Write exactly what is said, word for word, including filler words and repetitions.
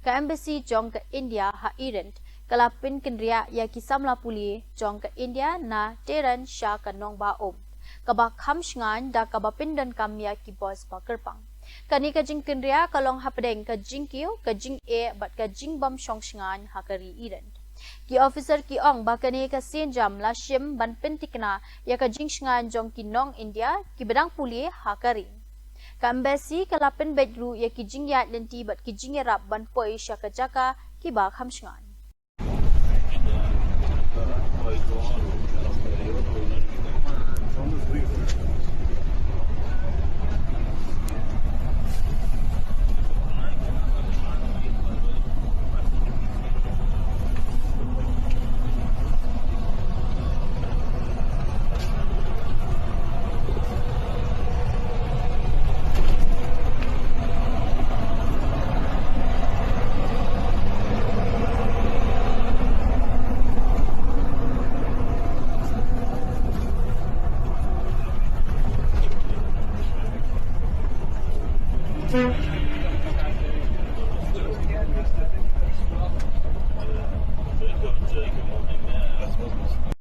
Ka Embassy jong ka India ha Iran ka la pynkynriah ïa ki samla pule jong ka India na Tehran sha ka nongbah Um, kaba kham shngaiñ da kaba pyndonkam ïa ki bus ba kyrpang. Kane ka jingkynriah ka long hapdeng ka jingkiew, ka jingeh bad ka jingbym shong shngaiñ ha ka ri Iran. Ki officer ki ong ba kane ka sienjam la shim ban pynthikna ïa ka jingshngaiñ jong ki nong India kiba dang pule ha ka ri. Ka Embassy ka la pynbeit ruh ïa ki jingïaid lynti bad ki jingïarap ban poi sha ka jaka kiba kham shngaiñ.